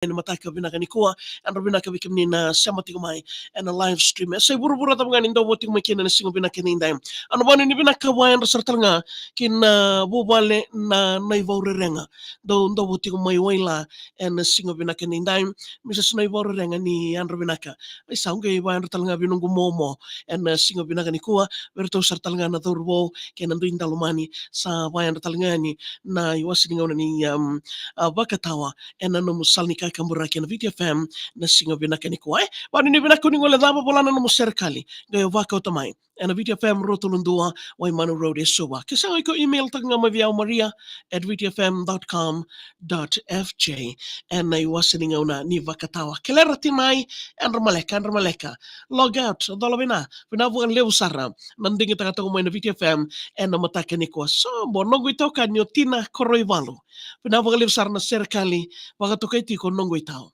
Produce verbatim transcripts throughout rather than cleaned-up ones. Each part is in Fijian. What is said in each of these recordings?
ena mataka vinaka nikua. Yadra vinaka vei kemuni na sema tiko mai ena live stream. E sa i vuravura cava ga ni dou vo tiko mai kina ena siga vinaka edaidai. Au na vakanuinui vinaka vakayadra sara tale ga ki na vuvale na Naivaurerega, dou dou vo tiko mai Waila ena siga vinaka edaidai. Mrs Naivaurerega, ni yadra vinaka. Isa, au qai vakayadra tale ga vei noqu momo ena siga vinaka nikua, vei iratou sara tale ga na cauravou kei na dui daulomani. Sa vakayadra tale ga yani na iwase ni gauna ni, um, a, vakatawa ena nomu sala ni kakaburaki ena Viti FM na siga vinaka nikua. E vakanuinui vinaka ni gole cava, vola na nomu serekali, qai o vakauta mai ena Viti FM, Rotuludua, Waimanu Road e Suva. Ke sega iko email taka ga mai vei au, maria at viti fm dot com dot f j, ena iwase ni gauna ni vakatawa. Kelera tiko mai, yadra maleka, yadra maleka. Log out, cola vina, vinaka vakalevu sara na digitaka toka mai na Viti FM ena mataka nikua. Sobo, noqu itokani o Tina Koroivalu. Vinaka vakalevu sara na serekali vakatokai tiko noqu itau.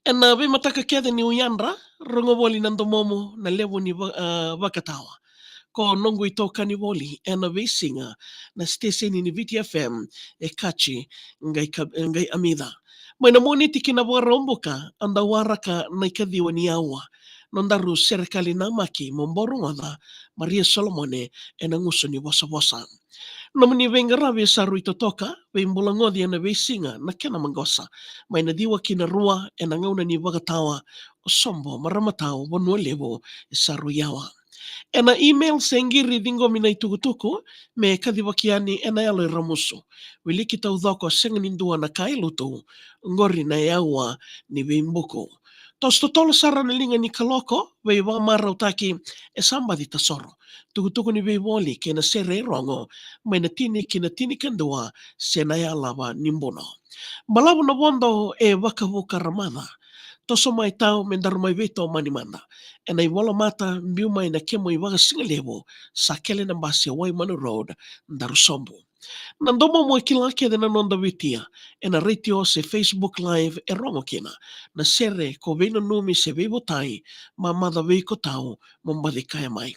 Ena veimataka kece niu yadra, rogo voli na domomu na levu ni va-, a, vakatawa. Ko noqu itokani voli ena veisiga na siteseni ni Viti FM e Kaji qai ka-, qai Amica. Mai na Moniti ki na Vakaraubuka, a dau waraka na ikaciwa ni aua. Nodaru serekali namaki mo bau rogoca, Maria Solomone ena gusu ni vosavosa. Nomuni veiqaravi e sa rui totoka, veibulagoci ena veisiga na kena maqosa. Mai na ciwa ki na rua ena gauna ni vakatawa, o Sobo, Maramatau, Vanua Levu, e sa rui yawa. Ena email se qiri ciqomi na itukutuku me kacivaki yani ena yalo e ramusu. Wiliki taucoko, sega ni dua na ka e lutu, qori na yaua ni veibuku. Toso totolo sara na liga ni kaloko, veivakamarautaki e sa baci tasoro. Tukutuku ni veivoli kei na sere e rogo, mai na tini ki na tinikadua, se na yalava ni buno. Balavu na vodo e vakavuka ramaca. Toso mai tau me daru mai veitomani mada. Ena ivolamata, biu mai na kemu ivakasigalevu, sa kele na basi e Waimanu Road, daru sobu. Na domomu e kila kece na noda vitia, ena retio se Facebook Live e rogo kina. Na sere ko veinanumi se veivotai, mamaca vei iko tau, mo baci kaya mai.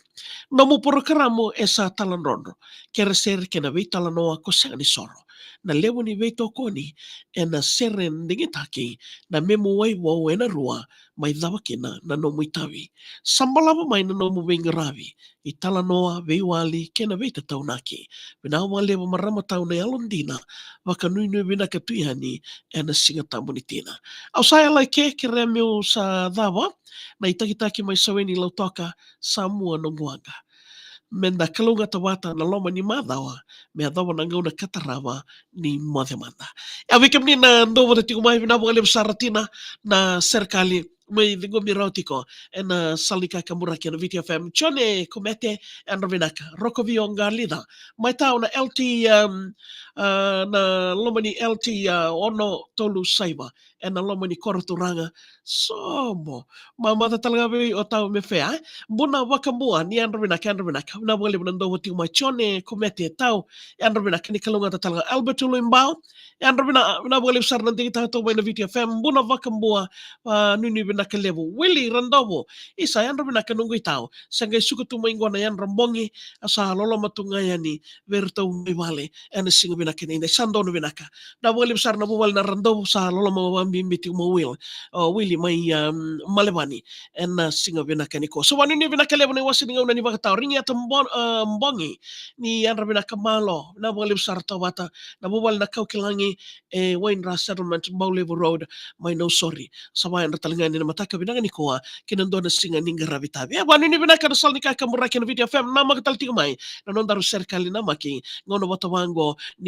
Nomu porokaramu e sa taladrodro, kere sere kei na veitalanoa ko sega ni soro. Na levu ni veitokoni ena sere digitaki, na memu wai vou ena rua, mai cava kina na nomu itavi. Sa balavu mai na nomu veiqaravi, italanoa, veiwali kei na veitataunaki. Vinaka vakalevu Maramatau na yalodina, vakanuinui vinaka tu yani ena Siga Tabu ni Tina. Au sa yala eke, kerea meu sa cava na itakitaki mai Saweni, Lautoka, Samoa, noqu waqa. Meda kalougata vata na loma ni macawa, me yacova na gauna ka tarava ni moce mada. E a vei kemuni na dou vata tiko mai, vinaka vakalevu sara Tina, na serekali mai ciqomi rawa tiko ena sala ni kakaburaki ena Viti FM. Jone Kumete, yadra vinaka. Rokovio Qalica, mai tau na L T, um, a, na loma ni L T, a, ono tolu saiva, ena loma ni koro turaga. Sobo, mamaca tale ga vei o tau me fea, e? Buna Vakabua, ni yadra vinaka, yadra vinaka. Vinaka vakalevu na dou vata tiko mai, Jone Kumete, tau, yadra vinaka, ni kalougata tale ga. Albert Uluibau, yadra vina, vinaka vakalevu sara na digitaka toka mai na Viti FM. Buna Vakabua, a, nuinui vinaka levu. Willie Radovu, isa, yadra vinaka noqu itau. Sa qai suka tu mai qo na yadra bogi, a sa loloma tu ga yani vei iratou mai vale ena siga vinaka edaidai. Sa donu vinaka. Vinaka vakalevu sara na vuvale na Radovu, sa loloma vakabibi tiko mai Will, o Willie mai, um, Malevani, ena siga vinaka nikua. Sa vakanuinui vinaka levu na iwase ni gauna ni vakatawa. Rigiata Bo-, a, Bogi, ni yadra vinaka, malo. Vinaka vakalevu sara, tau vata na vuvale na Kaukilagi e Waidra Settlement, Baulevu Road, mai Nausori. Sa vakayadra tale ga yani ena mataka vinaka nikua ki na dua na siga ni qaravi tavi. E vakanuinui vinaka na sala ni kakaburaki ena Viti FM, namaka tale tiko mai na nodaru serekali namaki, gauna vata vaqo ni